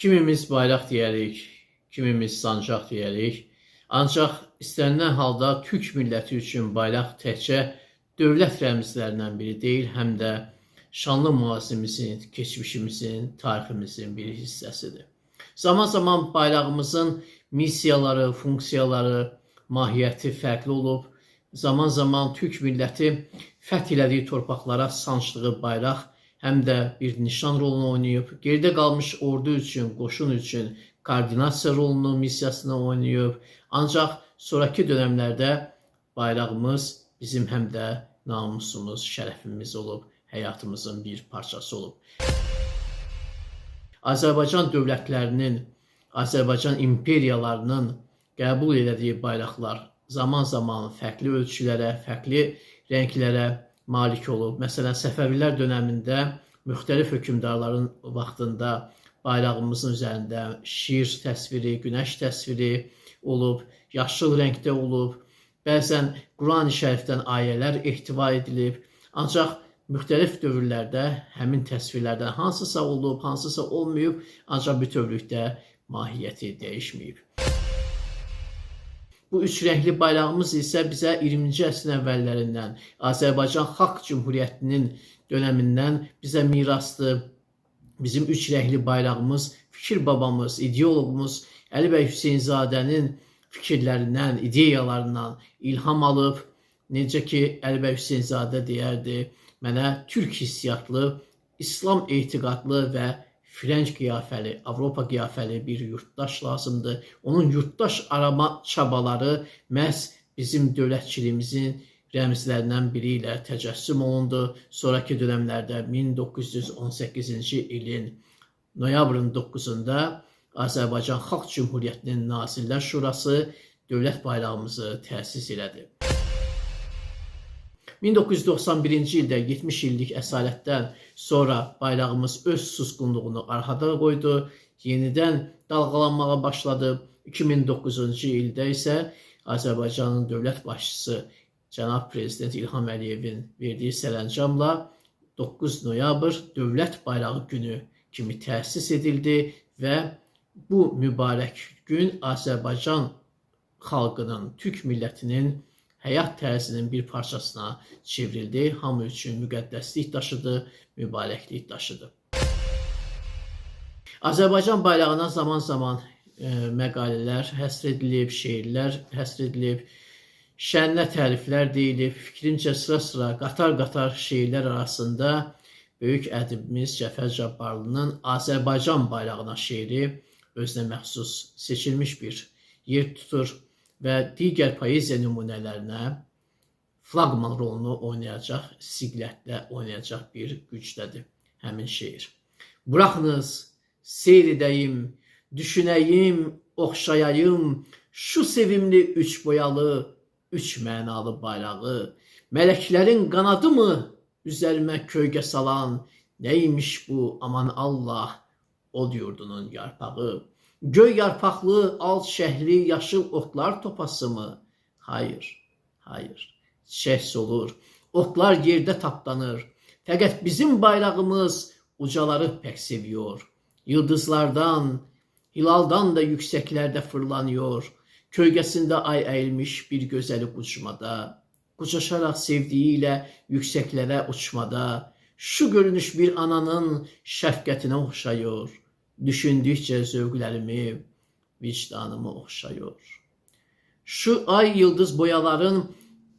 Kimimiz bayraq deyərik, kimimiz sancaq deyərik. Ancaq istənilən halda türk milləti üçün bayraq təkcə dövlət rəmzlərindən biri deyil, həm də şanlı mazimizin, keçmişimizin, tariximizin bir hissəsidir. Zaman-zaman bayrağımızın missiyaları, funksiyaları, mahiyyəti fərqli olub. Zaman-zaman türk milləti fəth elədiyi torpaqlara sancdığı bayraq həm də bir nişan rolunu oynayıb, geridə qalmış ordu üçün, qoşun üçün koordinasiya rolunu, missiyasını oynayıb. Ancaq sonrakı dönəmlərdə bayrağımız bizim həm də namusumuz, şərəfimiz olub, həyatımızın bir parçası olub. Azərbaycan dövlətlərinin, Azərbaycan imperiyalarının qəbul elədiyi bayraqlar zaman-zaman fərqli ölçülərə, fərqli rənglərə malik olub. Məsələn, Səfəvilər dönəmində müxtəlif hökmdarların vaxtında bayrağımızın üzərində şir təsviri, günəş təsviri olub, yaşıl rəngdə olub. Bəzən Qurani Şərifdən ayələr ehtiva edilib. Ancaq müxtəlif dövrlərdə həmin təsvirlərdən hansısa olub, hansısa olmayıb, ancaq bütövlükdə mahiyyəti dəyişməyib. Bu üç rəngli bayrağımız isə bizə 20-ci əsrin əvvəllərindən, Azərbaycan Xalq Cümhuriyyətinin dönəmindən bizə mirasdır. Bizim üç rəngli bayrağımız fikir babamız, ideoloqumuz Əli bəy Hüseynzadənin fikirlərindən, ideyalarından ilham alıb. Necə ki, Əli bəy Hüseynzadə deyərdi, mənə türk hissiyatlı, İslam etiqadlı və frənk qiyafəli, Avropa qiyafəli bir yurtdaş lazımdır. Onun yurtdaş arama çabaları məhz bizim dövlətçiliyimizin rəmzlərindən biri ilə təcəssüm olundu. Sonrakı dönəmlərdə 1918-ci ilin noyabrın 9-da Azərbaycan Xalq Cümhuriyyətinin Nazirlər Şurası dövlət bayrağımızı təsis elədi. 1991-ci ildə 70 illik əsarətdən sonra bayrağımız öz susqunluğunu arxada qoydu, yenidən dalğalanmağa başladı. 2009-cu ildə isə Azərbaycanın dövlət başçısı cənab prezident İlham Əliyevin verdiyi sərəncamla 9 noyabr Dövlət Bayrağı Günü kimi təsis edildi və bu mübarək gün Azərbaycan xalqının, türk millətinin həyat tərzinin bir parçasına çevrildi. Hamı üçün müqəddəslik daşıdı, mübarəklik daşıdı. Azərbaycan bayrağına zaman-zaman məqalələr həsr edilib, şeirlər həsr edilib, şəninə təriflər deyilib. Fikrimcə sıra-sıra, qatar-qatar şeirlər arasında böyük ədibimiz Cəfər Cabbarlının Azərbaycan bayrağına şeiri özünə məxsus seçilmiş bir yer tutur və digər poeziya nümunələrinə flaqman rolunu oynayacaq, siqlətdə oynayacaq bir gücdədir həmin şeir. Buraxınız, seyr edəyim, düşünəyim, oxşayayım şu sevimli üç boyalı, üç mənalı bayrağı. Mələklərin qanadı mı üzərimə kölgə salan, neymiş bu aman Allah, od yurdunun yarpağı. Göy yarpaqlı, al şəhli, yaşıl otlar topası mı? Hayır, hayır. Çiçək solur, otlar yerdə tapdanır. Fəqət bizim bayrağımız ucaları pək seviyor. Yıldızlardan, hilaldan da yüksəklərdə fırlanıyor. Kölgəsində ay əyilmiş bir gözəli qucmada, qucaşaraq sevdiyi ilə yüksəklərə uçmada, şu görünüş bir ananın şəfqətinə oxşayır. Düşündükcə zövqlərimi, vicdanımı oxşayır. Şu ay yıldız boyaların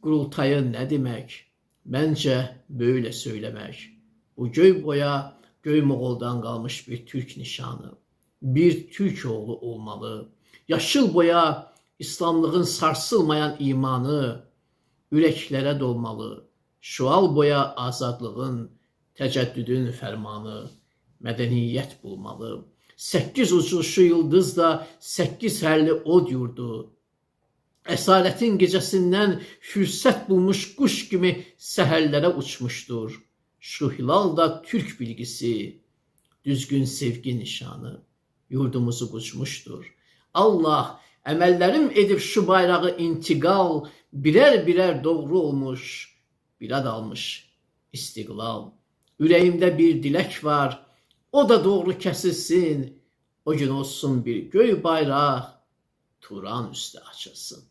qurultayı nə demək? Məncə böyle söyləmək. Bu göy boya göy Moğoldan qalmış bir türk nişanı. Bir türk oğlu olmalı. Yaşıl boya İslamlığın sarsılmayan imanı ürəklərə dolmalı. Şual boya azadlığın, təcəddüdün fərmanı, mədəniyyət bulmalı. 8 ucu şu yıldız da 8 hərli od yurdu. Əsarətin gecəsindən fürsət bulmuş quş kimi səhərlərə uçmuşdur. Şu hilal da türk bilgisi, düzgün sevgi nişanı, yurdumuzu qucmuşdur. Allah əməllərim edib şu bayrağı intiqal, birər-birər doğru olmuş, birad almış istiqlal. Ürəyimdə bir dilək var, o da doğru kəsilsin. O gün olsun bir göy bayraq Turan üstə açılsın.